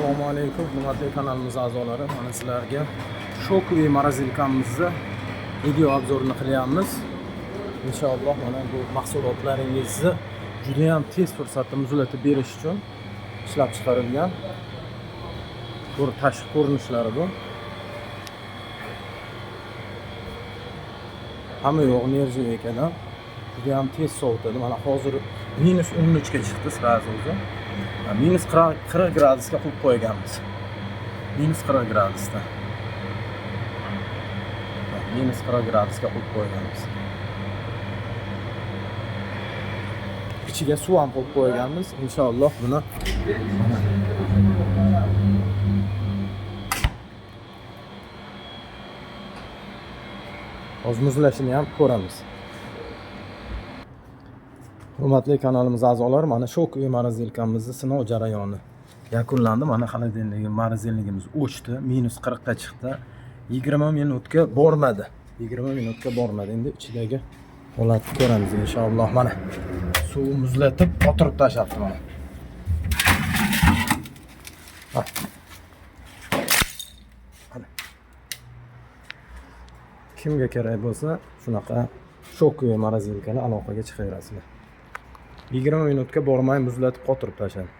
Assalomu alaykum, hurmatli kanalimiz a'zolari. Mana sizlarga шоковый морозилка mizni video обзор ini qilyapmiz. Inshaalloh mana bu mahsulotlaringizni juda ham tez fursatda muzlatib berish uchun ishlab chiqarilgan. Tashqi ko'rinishlari bu. Hamma yo'q нержавейка dan. Juda ham tez sovutadi. Mana hozir -13 ga chiqdi сразу o'zi. -40 gradusga qo'yib qo'yganmiz. -40 gradusda. -40 gradusga qo'yib qo'yganmiz. Ichiga suv ham qo'yib qo'yganmiz. Inshaalloh buni mana hozir muzlashini ham ko'ramiz. Hurmatli kanalimiz a'zolari, mana шоковый морозилка mizni sinov jarayoni yakunlandi. Mana холодильник морозильник imiz o'chdi, -40 ga chiqdi. 20 minutga bormadi. 20 minutga bormadi. Endi ichidagi holatni ko'ramiz inshaalloh. Mana suv muzlatib qotirib tashlabdi mana. Ha. Mana. Kimga kerak bo'lsa, shunaqa шоковый морозилка ni aloqaga chiqaverasizlar. 20 minutga bormay muzlatib qotirib tashladi.